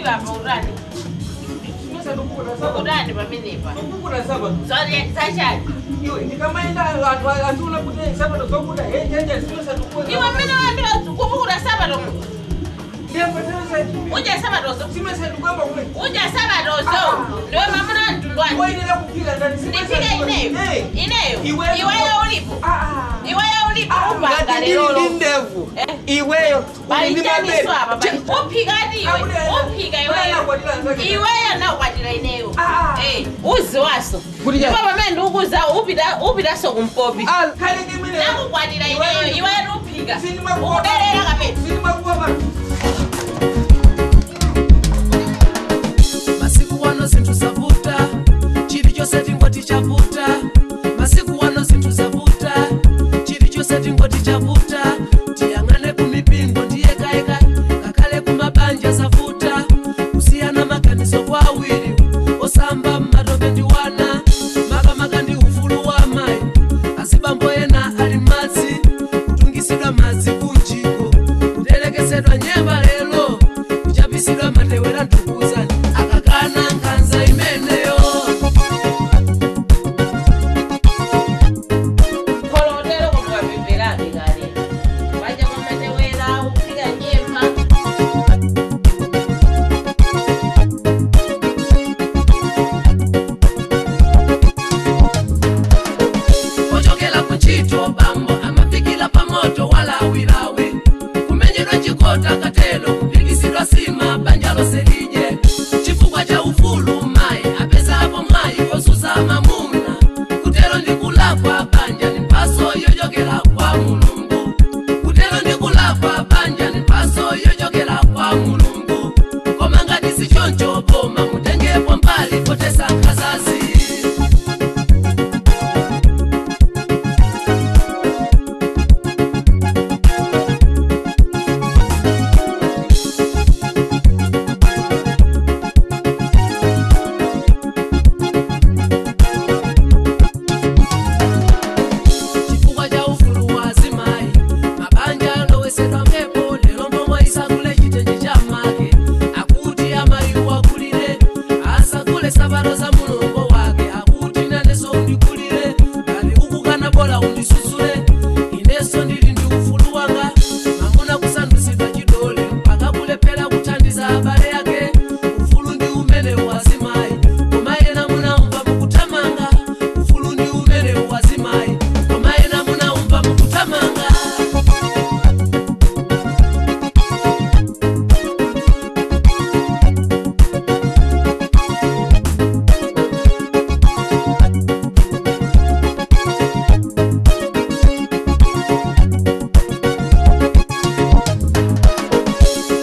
Iwe apa urani. Urani pamenepa. Kupukuta nsapato. Zachani. Iwe ndikamaenda anthu andiona kuti nsapato zokuda henjenje zimesandikuwa. Iwe mmene wayambira kupukuta nsapato. Udya nsapato. Zimesandikuwa kumene. Udya nsapatozo. Ndiwe mamuna mtundu wanji. Wayenera kuphika ndani. Ndiphike ineyo. Ineyo. Iweyo ulipo. Iweyo ulipo upanga Ngati ndili lero. ndi ndevu. Iweyo uli ndi mabere. Pali apa pali. Uphikadi iwe. Uphika iweyo. Iweyo nakwatira ineyo. Uziwaso. Kuti chani? Ndipo pamene ndikukuza upita upitaso kumpopi. Khale ndi imene. Nakukwatira ineyo. Iweyo uphika. Sindimakuwa. Ukuderera kapena. Sindimakuwa pa. Masiku wano zinthu zavuta, chilichonse tingoti chavuta. Masiku wano zinthu zavuta, chilichonse tingoti chavuta. Tiyang'ane kumipingo ndiyekayeka, ngakhale kumabanja zavuta. Kusiyana maganizo kwa awiri, osamba mmatope ndi wana, makamaka ndi ufulu wa amayi. Azibambo ena ali madzi, kutungisidwa madzi kunjiko, kutelekesedwa nyemba lero, kuchapisidwa matewera ntukuzani, akakana nkhanza imeneyo. Kolotero kumapeperabe kale. Waja kwamatewera uphika nyemba. Ochokera kuntchito bambo amafikira pamoto walawilawi, kumenyedwa chikota katelo, kuphikitsidwa sima banja lonse lidye. Chifukwa cha ufulu mayi apezapo mayi osusa mamuna, kutero ndi kulakwa banja ni mphatso yochokera kwa Mulungu. Kutero ndi kulakwa banja ni mphatso yochokera kwa Mulungu. Koma ngati si choncho boma mutengepo mbali potesa nkhanzazi. Chifukwa cha ufulu wa azimayi, mabanja alowesedwa mphepo. Lero momwe isakule chitenje cha make, akuti amayi wakulire, asakule nsapato za mulongo wake. Akuti nanenso undikulire, ngati ukukana bola undisusule, inenso ndili ndi ufulu wanga. Mamuna kusandutsidwa chidole mpaka kulephera kuthandiza abale ake. Ufulu ndi umene wazimayi, koma ena munamva mukuthamanga. Ufulu ndi umene wazimayi, koma ena munamva mukuthamanga.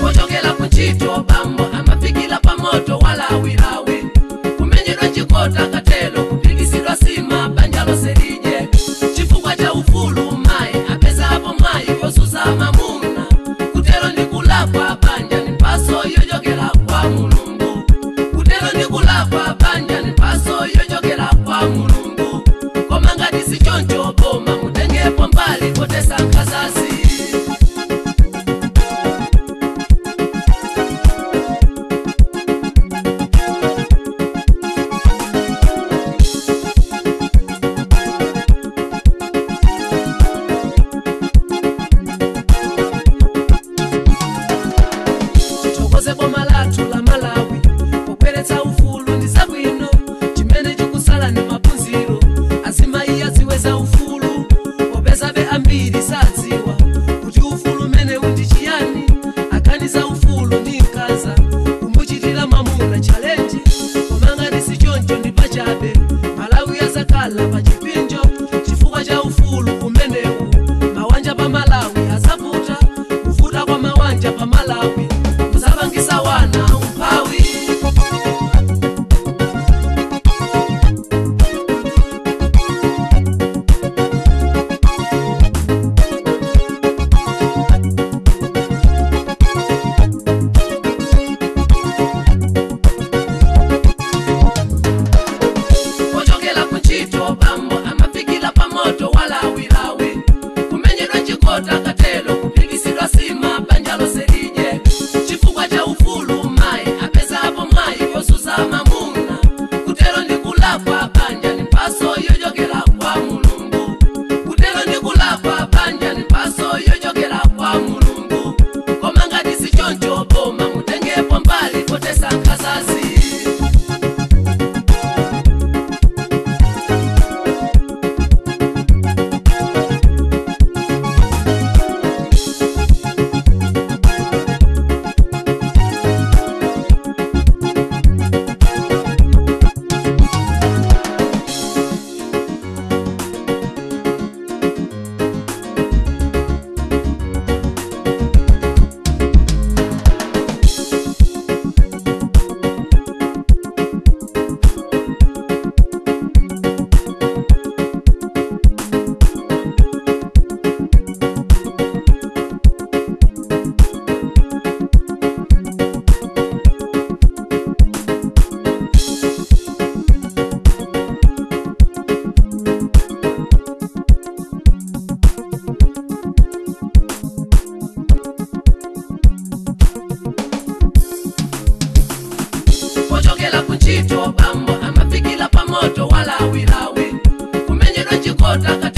Ochokera kuntchito bambo amafikira pamoto walawilawi, kumenyedwa chikota katelo, kuphikitsidwa sima banja lonse lidye. Chifukwa cha ufulu mayi apezapo mayi osusa mamuna, kutero ndi kulakwa banja ni mphatso yochokera kwa Mulungu. Kutero ndi kulakwa banja ni mphatso yochokera kwa Mulungu. Koma ngati si choncho boma mutengepo mbali potesa nkhanzazi. Tithokoze boma lathu la Malawi pobweretsa ufulu, ndi zabwino. Chimene chikusala ni maphunziro, azimayi aziweza ufulu, popezabe ambiri sadziwa. Kota.